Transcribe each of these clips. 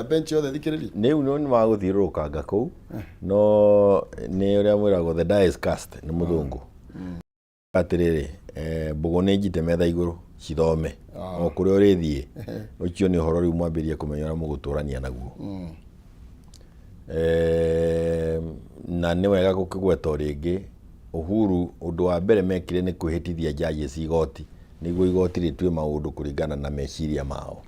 Bench yothe thikĩrĩria. Rĩu no nĩ magũthiũrũrũkanga kũu, no nĩ ũrĩa mwĩragwo "the die is cast" nĩ mũthũngũ. Atĩrĩrĩ, mbũgũ nĩ njite metha igũrũ cithome o kũrĩa ũrĩthiĩ. Ũcio nĩ ũhoro rĩu mwambĩrĩrie kũmenya ũrĩa mũgũtũrania naguo. Na nĩ wega gũkĩgweta o rĩngĩ Uhuru, ũndũ wa mbere mekire nĩ kwĩhĩtithia judges igoti nĩguo igoti rĩtue maũndũ kũringana na meciria mao.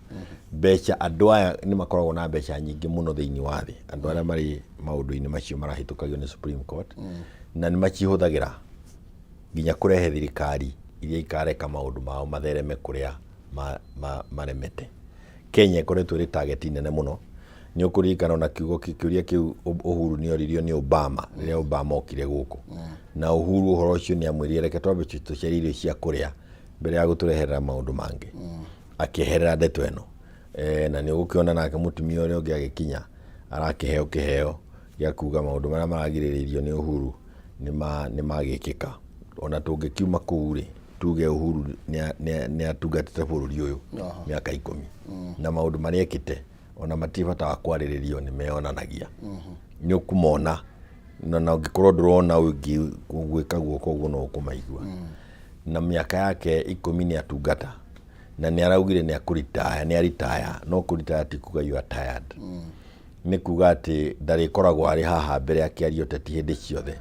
Mbeca, andũ aya nĩ makoragwo na mbeca nyingĩ mũno thĩinĩ wa thĩ, andũ arĩa marĩ maũndũ-inĩ macio marahĩtũkagio nĩ Supreme Court, na nĩ macihũthagĩra nginya kũrehe thirikari iria ikareka maũndũ mao mathereme kũrĩa maremete. Kenya ĩkoretwo ĩrĩ target nene mũno. Nĩ ũkũririkana ona kiugo kĩũria kĩu Uhuru nĩ oririo nĩ Obama rĩrĩa Obama okire gũkũ, na Uhuru ũhoro ũcio nĩ amwĩrire, "Reke twambe tũcarie irio cia kũrĩa mbere ya gũtũreherera maũndũ mangĩ." Akĩeherera ndeto ĩno. Na nĩ ũgũkĩona nake mũtumia ũrĩa ũngĩ agĩkinya arakĩheo kĩheo gĩa kuga maũndũ marĩa maragirĩrĩirio nĩ Uhuru nĩ magĩkĩka. Ona tũngĩkiuma kũu rĩ, tuge Uhuru nĩ atungatĩte bũrũri ũyũ mĩaka 10, na maũndũ marĩa ekĩte ona matirĩ bata wa kwarĩrĩrio, nĩ meyonanagia, nĩ ũkũmona. Na ũngĩkorwo ndũrona ũngĩ gwĩka guoko ũguo, no ũkũmaigua. Na mĩaka yake 10 nĩ atungata, na nĩ araugire nĩ akũritaya, nĩ aritaya. No kũritaya ti kuga you are tired, nĩ kuga atĩ ndarĩkoragwo arĩ haha mbere akĩaria ũteti hĩndĩ ciothe.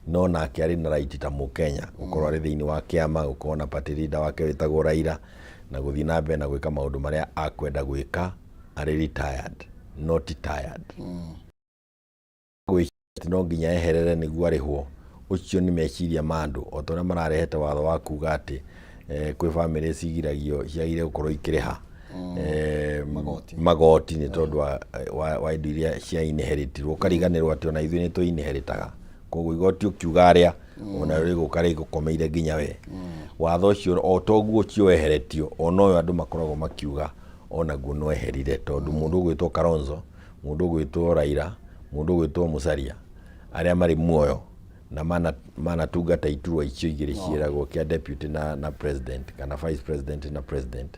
No nake arĩ na right ta mũkenya gũkorwo arĩ thĩinĩ wa kĩama, gũkorwo na party leader wake wĩtagwo Raila, na gũthiĩ na mbere na gwĩka maũndũ marĩa akwenda gwĩka arĩ retired, not tired. Gwĩciria atĩ no nginya eherere nĩguo arĩhwo, ũcio nĩ meciria ma andũ, o ta ũrĩa mararehete watho wa kuga atĩ kwĩ bamĩrĩ cigiragio ciagĩrĩire gũkorwo ikĩrĩha Magoti. Magoti nĩ tondũ wa indo iria cia inheritirwo. Ũkariganĩrwo atĩ ona ithuĩ nĩ tũ inheritaga, koguo igoti ũkiuga arĩa ona rĩgũka rĩgũkomeire nginya we. Watho ũcio o toguo ũcio weheretio, ona ũyũ andũ makoragwo makiuga onaguo no eherire, tondũ mũndũ ũgwĩtwo Kalonzo, mũndũ ũgwĩtwo Raila, mũndũ ũgwĩtwo Musalia, arĩa marĩ muoyo na manatungata iturwa icio igĩrĩ ciĩragwo kĩa deputy na president kana vice president na president,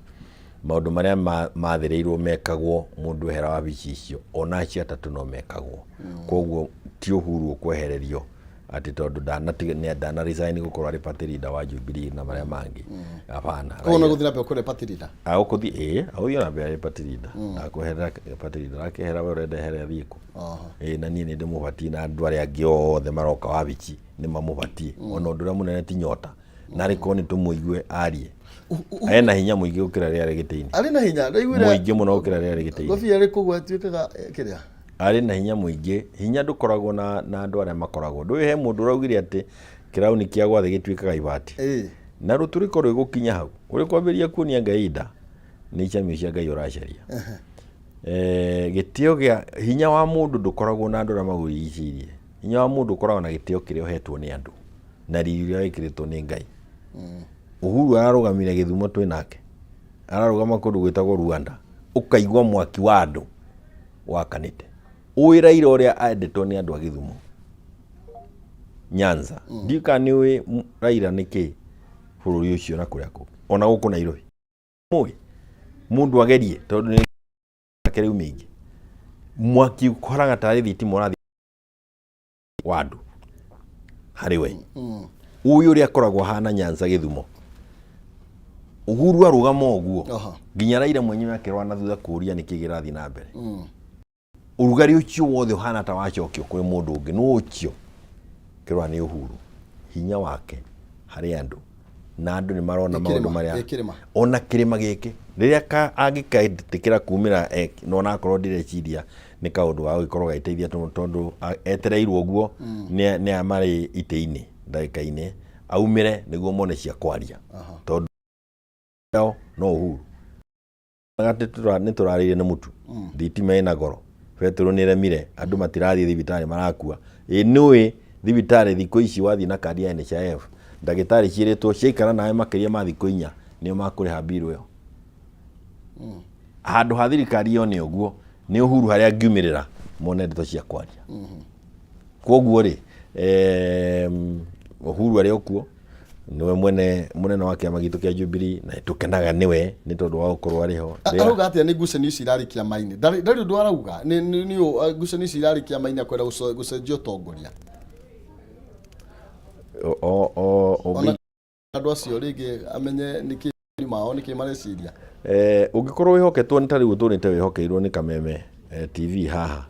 maũndũ marĩa mathĩrĩirwo mekagwo mũndũ ehera wabici icio, ona acio atatũ no mekagwo. Koguo ti Uhuru ũkwehererio atĩ tondũ ndana resign gũkorwo arĩ party leader wa Jubilee na marĩa mangĩ, hapana. Koguo no gũthiĩ na mbere kũrĩ party leader? Agũkũthiĩ, ĩĩ, agũthiĩ na mbere arĩ party leader. Ndakweherera party leader, arakĩehera we ũrenda ehere athiĩ kũ? Ĩĩ, na niĩ nĩ ndĩmũbatiĩ, na andũ arĩa angĩ othe maroka wabici nĩ mamũbatiĩ. Ona ũndũ ũrĩa mũnene ti nyota, na arĩ korwo nĩ tũmũigue arie, ena hinya mũingĩ gũkĩra rĩrĩa arĩ gĩtĩ-inĩ. Arĩ na hinya, ndaiguire. Mũingĩ mũno gũkĩra rĩrĩa arĩ gĩtĩ-inĩ. Ngobia ĩrĩ kũgwa ĩtuĩkaga kĩrĩa. Arĩ na hinya mũingĩ. Hinya ndũkoragwo na andũ arĩa makoragwo ndũĩ. He mũndũ ũraugire atĩ kĩrauni kĩa gwa thĩ gĩtuĩkaga ibati na rũtũrĩko rwĩgũkinya hau ũrĩ kwambĩrĩria kuonia Ngai nda nĩ icemio cia Ngai ũracaria. Gĩtĩo gĩa hinya wa mũndũ ndũkoragwo na andũ arĩa magũrigicĩirie. Hinya wa mũndũ ũkoragwo na gĩtĩo kĩrĩa ũhetwo nĩ andũ na riri ũrĩa wĩkĩrĩtwo nĩ Ngai. Uhuru ararũgamire Gĩthumo twĩ nake, ararũgama kũndũ gwĩtagwo Rwanda, ũkaigua mwaki wa andũ wakanĩte. Ũĩ Raila ũrĩa endetwo nĩ andũ a Gĩthumo, Nyanza? Ndiũĩ kana nĩ ũĩ Raila nĩ kĩ bũrũri ũcio na kũrĩa kũngĩ, ona gũkũ Nairobi mũĩ mũndũ agerie, tondũ nĩ ake rĩu mĩingĩ mwaki ũkoraga tarĩ thitima ũrathiĩ wa andũ harĩ we. Ũyũ ũrĩa akoragwo ahana Nyanza, Gĩthumo, Uhuru arũgama ũguo, nginya Raila mwenyewe akĩrora na thutha kũũria nĩkĩ kĩrathiĩ na mbere. Ũrugarĩ ũcio wothe ũhana ta wacokio kwĩ mũndũ ũngĩ, nũ ũcio kĩrora nĩ Uhuru, hinya wake harĩ andũ, na andũ nĩ marona Ĩ maũndũ kĩrĩma, marĩa ĩ kĩrĩma. Ona kĩrĩma gĩkĩ rĩrĩa angĩketĩkĩra kumĩra, no onakorwo ndĩreciria nĩ kaũndũ ga gũgĩkorwo gagĩteithia tondũ etereirwo ũguo nĩ aya marĩ itĩ-inĩ ndagĩka-inĩ aumĩre nĩguo mone cia kwaria, tondũ ao no Uhuru atĩ nĩ tũrarĩire nĩ mũtu, thitima ĩna goro, betũrũ nĩ ĩremire, andũ matirathiĩ thibitarĩ, marakua. Ĩ nĩũĩ thibitarĩ thikũ ici wathiĩ na kandi ya NHIF, ndagĩtarĩ ciĩrĩtwo ciaikara nawe makĩria ma thikũ 4 nĩo makũrĩha mbirũ ĩyo, handũ ha thirikari yone ũguo nĩ Uhuru harĩa angiumĩrĩra mone ndeto cia kwaria. Koguo rĩ, Uhuru arĩ o kuo. Nĩwe mwene mũnene wa kĩama gitũ kĩa Jubilee, na tũkenaga nĩwe nĩ tondũ wa gũkorwo arĩ ho. Arauga atĩa nĩ ngucanio ici irarĩ kĩama-inĩ? Ndarĩ ũndũ arauga. Nĩ ngucanio ici irarĩ kĩama-inĩ, akwenda gũcenjia ũtongoria. O Ona andũ acio rĩngĩ amenye nĩkĩ mao, nĩkĩ mareciria. Ũngĩkorwo wĩhoketwo nĩ ta rĩu ũtũrĩte wĩhokeirwo nĩ Kameme TV haha,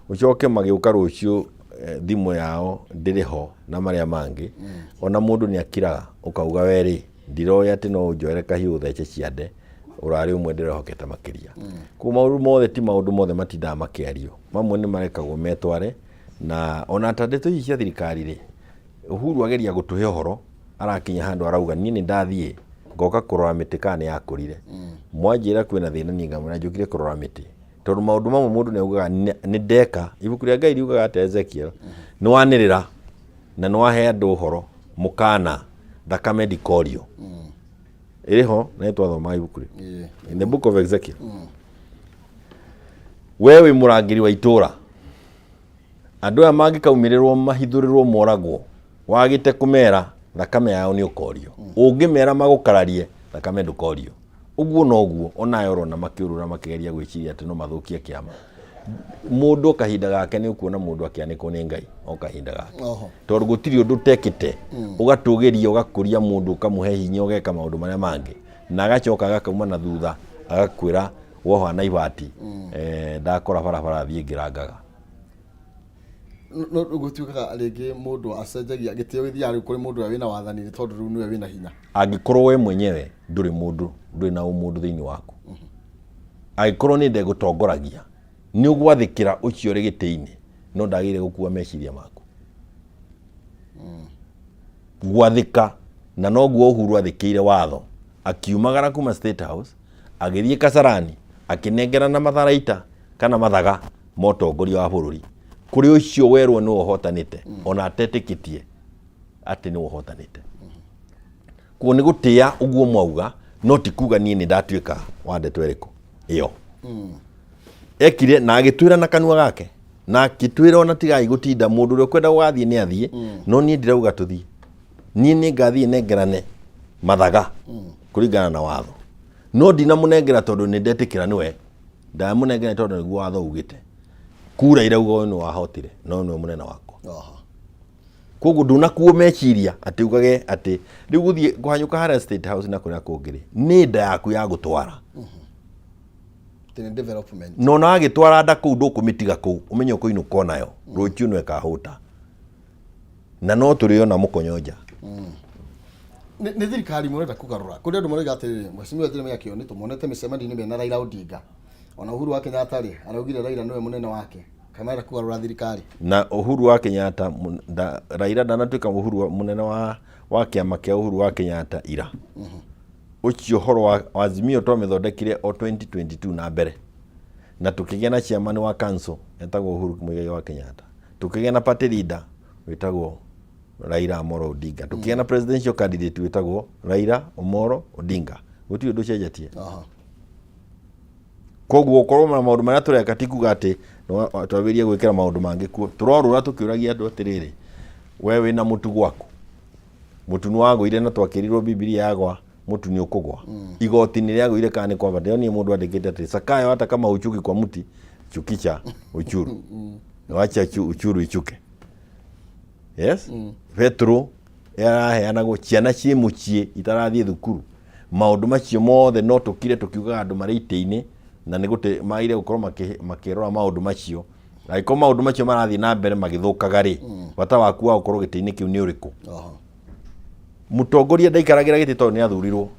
ũcoke magĩũka rũciũ, thimũ yao ndĩrĩ ho na marĩa mangĩ, ona mũndũ nĩ akiraga ũkauga werĩ ndiroĩ atĩ no ũnjoere kahiũ ũthece ciande ũrarĩ ũmwe ndĩrehokete makĩria. Koguo maũndũ mothe ti maũndũ mothe matindaga makĩario, mamwe nĩ marekagwo metware. Na ona ta ndeto ici cia thirikari rĩ, Uhuru ageria gũtũhe ũhoro, arakinya handũ arauga niĩ nĩ ndathiĩ ngoka kũrora mĩtĩ kana nĩ yakũrire. Mwanjĩra kwĩna thĩna, niĩ ngamwĩra njũkire kũrora mĩtĩ, tondũ maũndũ mamwe mũndũ nĩ augaga nĩ ndeka. Ibuku rĩa Ngai riugaga atĩa, Ezekiel? Nĩ wanĩrĩra na nĩ wahe andũ ũhoro mũkana, thakame ndikorio ĩrĩ ho, na nĩ twathomaga ibuku rĩu in the Book of Ezekiel. We wĩ mũrangĩri wa itũra, andũ aya mangĩkaumĩrĩrwo mahithũrĩrwo moragwo, wagĩte kũmera, thakame yao nĩ ũkorio. Ũngĩmera magũkararie, thakame ndũkorio. Ũguo noguo onawe ũrona makĩũrũra makĩgeria gwĩciria atĩ no mathũkie kĩama. Mũndũ kahinda gake nĩ ũkuona mũndũ akĩanĩkwo nĩ Ngai o kahinda gake, tondũ gũtirĩ ũndũ ũtekĩte. Ũgatũgĩria, ũgakũria mũndũ, ũkamũhe hinya, ũgeka maũndũ marĩa mangĩ, na agacoka agakauma na thutha agakwĩra woha na ibati, ndakora barabara thiĩ ngĩrangaga. No gũtuĩkaga rĩngĩ mũndũ acenjagia gĩtĩo, gĩthiaga rĩu kũrĩ mũndũ ũrĩa wĩna wathani nĩ tondũ rĩu nĩwe wĩna hinya. Angĩkorwo we mwenyewe ndũrĩ mũndũ, ndũrĩ na ũmũndũ thĩinĩ waku, angĩkorwo nĩ ndegũtongoragia, nĩ ũgwathĩkĩra ũcio ũrĩ gĩtĩ-inĩ, no ndagĩrĩire gũkua meciria maku gwathĩka. Na noguo Uhuru athĩkĩire watho, akiumagara kuma State House agĩthiĩ Kasarani, akĩnengerana matharaita kana mathaga ma ũtongoria wa bũrũri kũrĩ ũcio werwo nĩwe ũhotanĩte, ona atetĩkĩtie atĩ nĩwe ũhotanĩte. Kuo nĩ gũtĩa ũguo mwauga, no ti kuga niĩ nĩ ndatuĩka wa ndeto ĩrĩkũ ĩyo ekire. Na agĩtwĩra na kanua gake, na akĩtwĩra ona tigai gũtinda, mũndũ ũrĩa ũkwenda gũgathiĩ nĩ athiĩ, no niĩ ndirauga tũthiĩ, niĩ nĩ ngathiĩ nengerane mathaga kũringana na watho, no ndinamũnengera tondũ nĩ ndetĩkĩra nĩwe ndamũnengera, tondũ nĩguo watho ugĩte. Kura irauga ũyũ nĩ wahotire, no nĩwe mũnene wakwa. Koguo ndunakuo meciria atĩ ugage atĩ rĩu gũthiĩ kũhanyũka harĩa State House na kũrĩa kũngĩ rĩ, nĩ nda yaku ya gũtwara. Atĩ nĩ development. Na ona wagĩtwara nda kũu, ndũkũmĩtiga kũu, ũmenye ũkũinũka onayo rũciũ no ĩkahũta, na no tũrĩona mũkonyo nja. Nĩ thirikari mũrenda kũgarũra? Kũrĩ andũ marauga atĩrĩrĩ, Mheshimiwa Jeremiah Kioni tũmonete mĩcemanio-inĩ mena Raila Odinga, ona Uhuru wa Kenyatta rĩ araugire Raila nĩwe mũnene wake. Kana marenda kũgarũra thirikari? Na Uhuru wa Kenyatta Raila ndanatuĩka Uhuru mũnene wa kĩama kĩa Uhuru wa Kenyatta ira. Ũcio ũhoro wa Azimio twamĩthondekire o 2022 na mbere, na tũkĩgĩa na chairman wa council etagwo Uhuru Muigai wa Kenyatta, tũkĩgĩa na party leader wĩtagwo Raila Amolo Odinga, tũkĩgĩa na presidential candidate wĩtagwo Raila Omolo Odinga. Gũtirĩ ũndũ ũcenjetie. Koguo ũkorwo na maũndũ marĩa tũreka ti kuga atĩ twambĩrĩrie gwĩkĩra maũndũ mangĩ kuo. Tũrorũra tũkĩũragia andũ atĩrĩrĩ, we wĩna mũtu gwaku, mũtu nĩ wagũire, na twakĩrirwo Bibilia yagwa mũtu nĩ ũkũgwa. Igoti nĩ rĩagũire kana nĩ kwamba? Ndĩronire mũndũ andĩkĩte atĩ Zakayo hata kama uchuki kwa mti chukicha uchuru, wacha uchuru ichuke. Yes, Petro yaraheanagwo, ciana ciĩ mũciĩ itarathiĩ thukuru, maũndũ macio mothe no tũkire tũkiugaga andũ marĩ itĩ-inĩ na nĩ gũte magĩrĩire gũkorwo makĩrora maũndũ macio. Angĩkorwo maũndũ macio marathiĩ na mbere magĩthũkaga rĩ, bata waku wa gũkorwo gĩtĩ-inĩ kĩu nĩ ũrĩkũ? Mũtongoria ndaikaragĩra gĩtĩ tondũ nĩ athurirwo.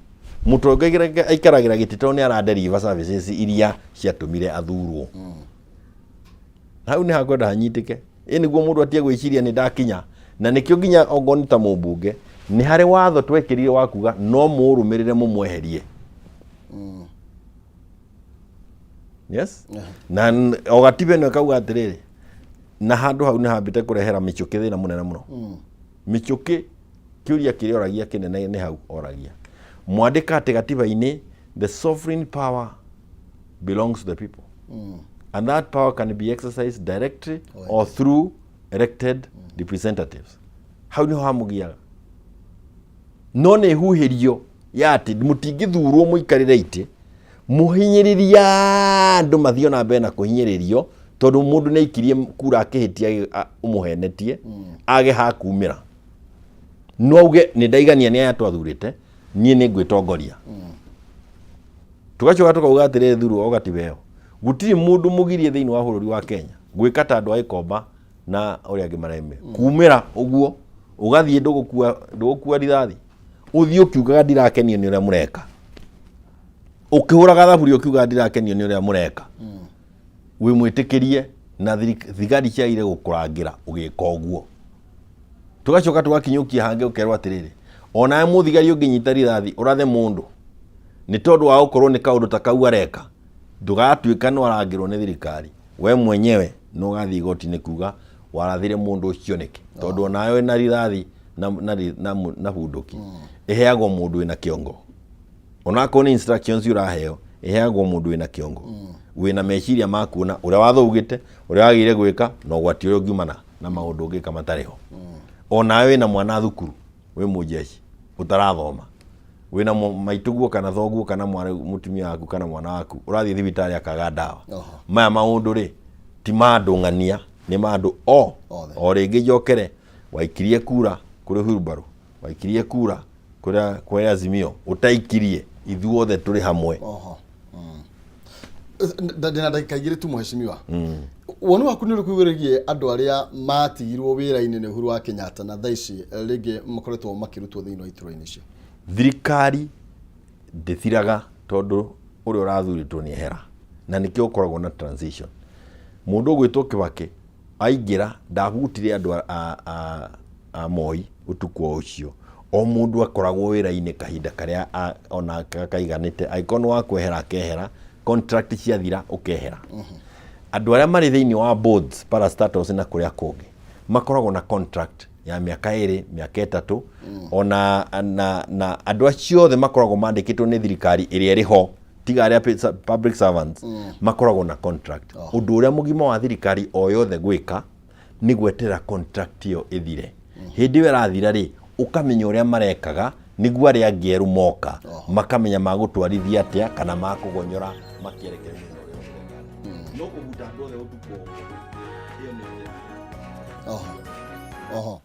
Mũtongoria aikaragĩra gĩtĩ tondũ nĩ aradeliver services iria ciatũmire athurwo. Hau nĩ hakwenda hanyitĩke ĩ nĩguo mũndũ atige gwĩciria nĩ ndakinya. Na nĩkĩo nginya ongorwo nĩ ta mũmbunge, nĩ harĩ watho twekĩrire wa kuga no mũrũmĩrĩre mũmweherie. Yes, na o gatiba ĩno ĩkauga atĩrĩrĩ, na handũ hau nĩ hambĩte kũrehera mĩchũkĩ thĩna mũnene mũno. Mĩchũkĩ kĩũria kĩrĩa oragia kĩnene nĩ hau oragia mwandĩka atĩ gatiba-inĩ, the sovereign power belongs to the people and that power can be exercised directly or through elected representatives. Hau niho hamugiaga. No nĩ huhĩrio ya atĩ mũtingĩthurwo mũikarĩre itĩ mũhinyĩrĩria andũ mathiĩ ona mbere na kũhinyĩrĩrio, tondũ mũndũ nĩ aikirie kura akĩhĩtia, ũmũhenetie age hakumĩra, no auge nĩ ndaigania nĩ aya twathurĩte, niĩ nĩ ngwĩtongoria. Tũgacoka tũkauga atĩrĩrĩ, thurwo o gatiba ĩyo, gũtirĩ mũndũ mũgirie thĩinĩ wa bũrũri wa Kenya gwĩka ta andũ a Gĩkomba na ũrĩa angĩ mareme kumĩra ũguo, ũgathiĩ ndũgũkua, ndũgũkua rithathi, ũthiĩ ũkiugaga ndirakenio nĩ ũrĩa mũreka, ũkĩhũraga thaburia ũkiugaga ndirakenio nĩ ũrĩa mũreka, wĩ mwĩtĩkĩrie na thigari ciagire gũkũrangĩra ũgĩka ũguo. Tũgacoka tũgakinyũkia hangĩ, ũkerwo atĩrĩrĩ, onawe mũthigari ũngĩnyita rithathi ũrathe mũndũ nĩ tondũ wa gũkorwo nĩ kaũndũ ta kau areka, ndũgatuĩka nĩ warangĩrwo nĩ thirikari, we mwenyewe nĩ ũgathiĩ igoti-inĩ kuga warathire mũndũ ũcio nĩkĩ, tondũ onawe wĩna rithathi na bunduki ĩheagwo mũndũ wĩna kĩongo, onakorwo nĩ instructions ũraheo, ĩheagwo mũndũ wĩna kĩongo, wĩna meciria ma kuona ũrĩa watho ugĩte, ũrĩa wagĩrĩire gwĩka, na ũgwati ũrĩa ũngiumana na maũndũ ũngĩka matarĩ ho. Onawe wĩna mwana thukuru, wĩ mũjeshi ũtarathoma, wĩna maitũguo kana thoguo kana mwarĩ mũtumia waku kana mwana waku ũrathiĩ thibitarĩ akaga ndawa. Maya maũndũ rĩ, ti ma andũ ng'ania, nĩ ma andũ o Othe. O rĩngĩ njokere, waikirie kura kũrĩ hurubarũ, waikirie kura kũrĩ Azimio, ũtaikirie, ithuothe tũrĩ hamwe. Oho. Ndĩna ndagĩka 2 tu, mheshimiwa. Woni waku nĩ ũrĩkũ wĩgiĩ andũ arĩa matigirwo wĩra-inĩ nĩ Uhuru wa Kenyatta na thaa ici rĩngĩ makoretwo makĩrutwo thĩinĩ wa iturwa-inĩ icio? Thirikari ndĩthiraga tondũ ũrĩa ũrathurĩtwo nĩ ehera, na nĩkĩo gũkoragwo na transition. Mũndũ ũgwĩtwo Kibaki aingĩra ndahutire andũ a Moi ũtukũ o ũcio. O mũndũ akoragwo wĩra-inĩ kahinda karĩa ona kaiganĩte, angĩkorwo nĩ wa kwehera akehera, contract ciathira ũkehera. Andũ arĩa marĩ thĩinĩ wa boards, parastatals na kũrĩa kũngĩ makoragwo na contract ya mĩaka 2, mĩaka 3, ona na andũ acio othe makoragwo mandĩkĩtwo nĩ thirikari ĩrĩa ĩrĩ ho, tiga arĩa public servants makoragwo na contract. Ũndũ ũrĩa mũgima wa thirikari o yothe gwĩka nĩ gweterera contract ĩyo ĩthire. Hĩndĩ ĩyo ĩrathira rĩ, ũkamenya ũrĩa marekaga nĩguo arĩa angĩ erũ moka makamenya magũtwarithia atĩa kana makũgonyora makĩerekera mwena ũrĩa ũreka. No kũbuta andũ othe ũtukũ o ũguo, ĩyo nĩ njĩra. Oho,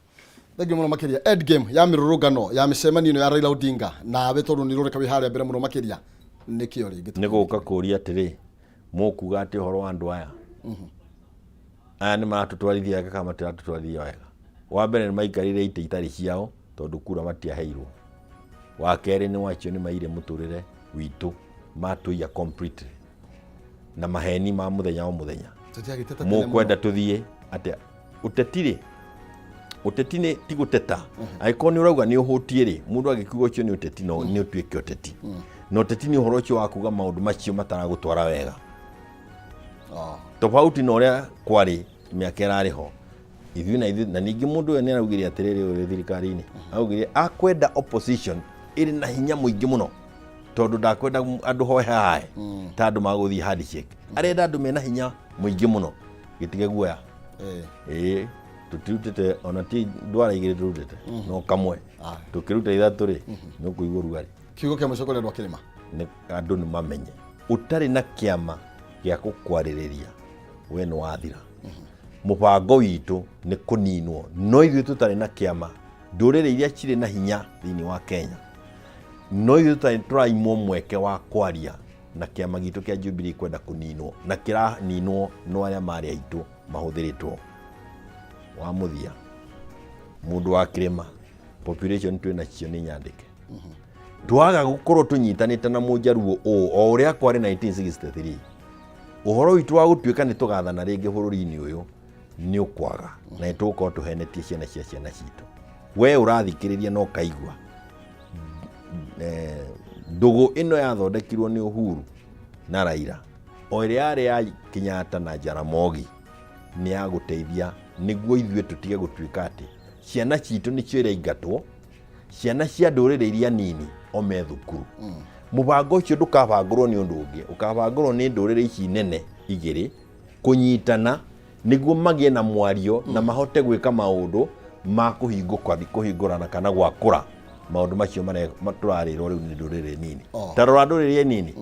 thengiũ mũno makĩria. Endgame ya mĩrũrũngano ya mĩcemanio ĩno ya Raila Odinga nawe, tondũ nĩ ũroneka wĩ harĩa mbere mũno makĩria, nĩkĩo rĩngĩ? Nĩ gũka kũria atĩrĩ, mũkuga atĩ ũhoro wa andũ aya, aya nĩ maratũtwarithia wega kana matiratũtwarithia wega? Wa mbere, nĩ maikarĩire itĩ itarĩ ciao tondũ kura matiaheirwo. Wa kerĩ, nĩ wacio nĩ maire mũtũrĩre witũ, matũiya completely na maheni ma mũthenya o mũthenya. Tũtiagĩte ta tene mũno. Mũkwenda tũthiĩ atĩa? Ũteti rĩ, ũteti nĩ ti gũteta. Angĩkorwo nĩ ũrauga nĩ ũhũtiĩ rĩ, mũndũ angĩkiuga ũcio nĩ ũteti, no nĩ ũtuĩke ũteti. Na ũteti nĩ ũhoro ũcio wa kuga maũndũ macio mataragũtwara wega, tofauti na ũrĩa kwarĩ mĩaka ĩrarĩ ho ithuĩ na ithuĩ. Na ningĩ mũndũ ũyũ nĩ araugire atĩrĩrĩ, ũyũ thirikari-inĩ araugire akwenda opposition ĩrĩ na hinya mũingĩ mũno, tondũ ndakwenda andũ hoe hae ta andũ magũthiĩ handshake, arenda andũ mena hinya mũingĩ mũno. Gĩtige guoya. Ĩĩ, tũtirutĩte ona ti ndwara 2 tũrutĩte, no kamwe. Tũkĩruta 3 rĩ, nĩ ũkũigua rugarĩ. Kiugo kĩa mũico kũrĩ andũ a kĩrĩma? Nĩ andũ nĩ mamenye ũtarĩ na kĩama gĩa gũkwarĩrĩria, we nĩ wathira. Mũbango witũ nĩ kũninwo, no ithuĩ tũtarĩ na kĩama, ndũrĩrĩ iria cirĩ na hinya thĩinĩ wa Kenya, no ithuĩ tũtarĩ tũraimwo mweke wa kwaria, na kĩama gitũ kĩa Jubilee kwenda kũninwo na kĩraninwo no arĩa marĩ aitũ mahũthĩrĩtwo. Wa mũthia, mũndũ wa kĩrĩma, population twĩ nacio nĩ nyandĩke, twaga gũkorwo tũnyitanĩte na mũnjaruo ũũ o ũrĩa kwarĩ 1963, ũhoro witũ wa gũtuĩka nĩ tũgathana rĩngĩ bũrũri-inĩ ũyũ nĩ ũkwaga, na nĩ tũgũkorwo tũhenetie ciana cia ciana citũ. We ũrathikĩrĩria na ũkaigua, ndũgũ ĩno yathondekirwo nĩ Uhuru na Raila, o ĩrĩa yarĩ ya Kenyatta na Jaramogi, nĩ ya gũteithia nĩguo ithuĩ tũtige gũtuĩka atĩ ciana citũ nĩcio iraingatwo, ciana cia ndũrĩrĩ iria nini o me thukuru. Mũbango ũcio ndũkabangũrwo nĩ ũndũ ũngĩ, ũkabangũrwo nĩ ndũrĩrĩ ici nene igĩrĩ kũnyitana nĩguo magĩe na mwario na mahote gwĩka maũndũ ma kũhingũka, kũhingũrana kana gwakũra. Maũndũ macio tũrarĩrwo rĩu nĩ ndũrĩrĩ nini. Oh. Ta rora ndũrĩrĩ nini,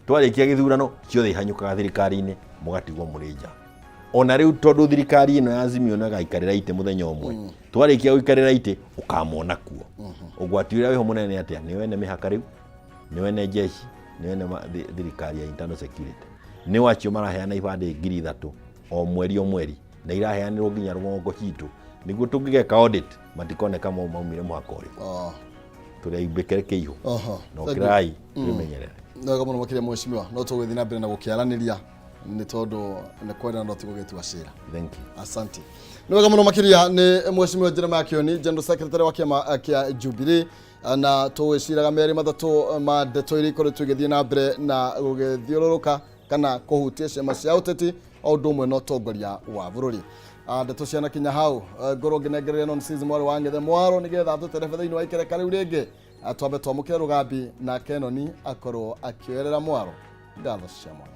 twarĩkia gĩthurano ciothe ihanyũkaga thirikari-inĩ, mũgatigwo mũrĩ nja. Ona rĩu tondũ thirikari ĩno ya Azimio nĩ ĩgaikarĩra itĩ mũthenya ũmwe, twarĩkia gũikarĩra itĩ ũkamona kuo. Ũgwati ũrĩa wĩho mũnene nĩ atĩa? Nĩ wene mĩhaka rĩu, nĩ wene jeshi, nĩ wene thirikari ya internal security, nĩ acio maraheana ibandĩ 3000 o mweri o mweri, na iraheanĩrwo nginya rũgongo citũ, nĩguo tũngĩgeka audit matikoneka maumire mũhaka ũrĩkũ. Tũrĩ aimbĩkĩre kĩihũ. Na Thank you. ũkĩrai twĩmenyerere. Nĩ wega mũno makĩria, mheshimiwa. No tũgũgĩthiĩ na mbere na gũkĩaranĩria nĩ tondũ nĩ kwendana no ti gũgĩtua cira. Thank you. Asante. Nĩ wega mũno makĩria, nĩ mheshimiwa Jeremiah Kioni, General Secretary wa kĩama kĩa Jubilee, na tũgwĩciraga merĩ matatũ ma ndeto iria ikoretwo igĩthiĩ na mbere na gũgĩthiũrũrũka kana kũhutia ciama cia ũteti o ũndũ ũmwe na ũtongoria wa bũrũri. Ndeto cianakinya hau. Ngorwo ngĩnengereria nonsense mwarĩ wa ng'ethe mwaro nĩgetha tũterebe thĩinĩ wa ikereka rĩu rĩngĩ. Twambe twamũkĩre rũgambi na Kenoni akorwo akĩoerera mwaro. Ngatho cia mwana.